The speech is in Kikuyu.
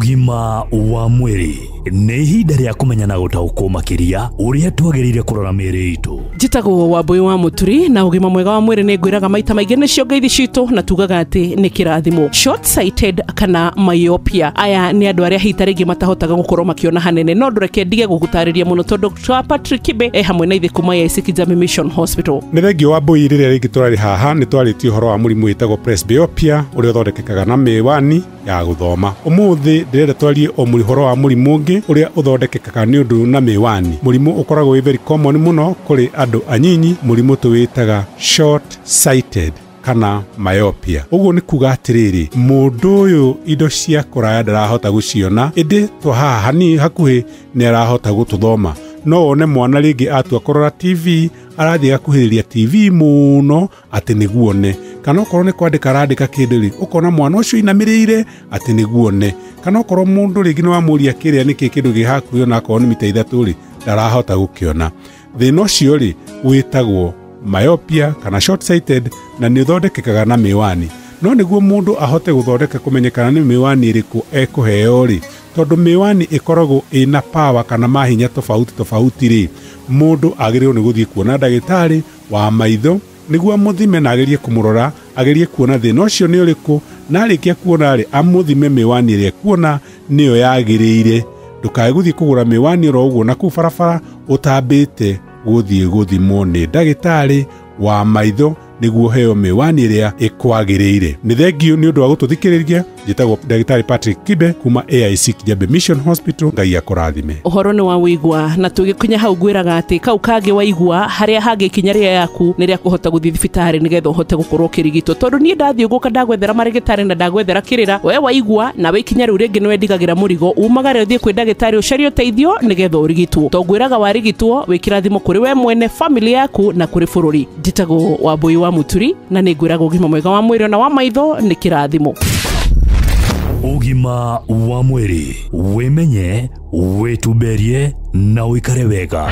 Ũgima wa mwĩrĩ nĩ ihinda rĩa kũmenya na gũtaũkwo makĩria ũrĩa twagĩrĩire kũrora mĩĩrĩ itũ. Njĩtagwo Wambui wa Mũturi na ũgima mwega wa mwĩrĩ nĩ ngwĩraga maita maingĩ nĩcio ngeithi citũ na tugaga atĩ nĩ kĩrathimo. Short sighted kana myopia, aya nĩ andũ arĩa hita rĩngĩ matahotaga gũkorwo makĩona hanene, no ndũreke ndige gũgũtarĩria mũno tondũ Dr. Patrick Kibe e hamwe na ithuĩ kuma AIC Kijamii Mission Hospital. Nĩ thengio Wambui, rĩrĩa rĩngĩ tũrarĩ haha nĩ twarĩtie ũhoro wa mũrimũ wĩtagwo presbyopia ũrĩa ũthondekekaga na mĩwani ya gũthoma. Ũmũthĩ ndĩrenda twarie o ũhoro wa mũrimũ ũngĩ ũrĩa ũthondekekaga nĩ ũndũ na mĩwani. Mũrimũ ũkoragwo wĩ very common mũno kũrĩ andũ anyinyi, mũrimũ tũwĩtaga short sighted kana myopia. Ũguo nĩ kuga atĩrĩrĩ, mũndũ ũyũ indo cia kũraya ndarahota gũciona, ĩndĩ twa haha hanini hakuhĩ nĩ arahota gũtũthoma. No wone mwana rĩngĩ atua kũrora TV arathiĩ agakuhĩrĩria TV mũno atĩ nĩguo one, kana okorwo nĩ kwandĩka arandĩka kĩndũ rĩ, ũkona mwana ũcio inamĩrĩire atĩ nĩguo one, kana okorwo mũndũ rĩngĩ nĩ wamũria kĩrĩa nĩkĩ kĩndũ gĩ hakuhĩ ona akorwo nĩ mita 3 rĩ, ndarahota gũkĩona. Thĩna ũcio rĩ wĩtagwo myopia kana short sighted na nĩ ũthondekekaga na mĩwani. No nĩguo mũndũ ahote gũthondeka kũmenyekana nĩ mĩwani ĩrĩkũ ekũheo rĩ, tondũ mĩwani ĩkoragwo ĩna power kana mahinya tofauti tofauti rĩ, mũndũ agĩrĩirwo nĩ gũthiĩ kuona ndagĩtarĩ wa maitho nĩguo amũthime na agerie kũmũrora, agerie kuona thĩna ũcio nĩ ũrĩkũ, na arĩkia kuona rĩ, amũthime mĩwani ĩrĩa ekuona nĩyo yagĩrĩire. Ndũkae gũthiĩ kũgũra mĩwani oro ũguo na kũu barabara ũtambĩte gũthiĩ gũthimwo nĩ ndagĩtarĩ wa maitho nĩguo heo mĩwani ĩrĩa ĩkwagĩrĩire. Nĩ thengio nĩ ũndũ wa gũtũthikĩrĩria. Njĩtagwo Ndagĩtarĩ Patrick Kibe kuma AIC Kijabe Mission Hospital. Ngai akũrathime. Ũhoro nĩ wa wĩigua na tũgĩkinya hau ngwĩraga atĩ kau kangĩ waigua harĩa hangĩ ikinya rĩa yaku nĩ rĩa kũhota gũthiĩ thibitarĩ nĩgetha ũhote gũkorwo ũkĩrigitwo, tondũ niĩ ndathiĩ gũka ndagwethera marĩgĩtarĩ na ndagwethera kĩrĩra, we waigua nawe ikinya rĩu rĩngĩ nĩwendigagĩra mũrigo, umagare ũthiĩ kwĩ ndagĩtarĩ ũcarie ũteithio nĩgetha ũrigitwo. To ngwĩraga warigitwo wĩ kĩrathimo kũrĩ we mwene, family yaku na kũrĩ bũrũri. Njĩtagwo Wambui wa Mũturi na nĩ ngwĩraga ũgima mwega wa mwĩrĩ na wa maitho nĩ kĩrathimo. Ũgima wa mwĩrĩ, wĩmenye, wĩtumberie na ũikare wega.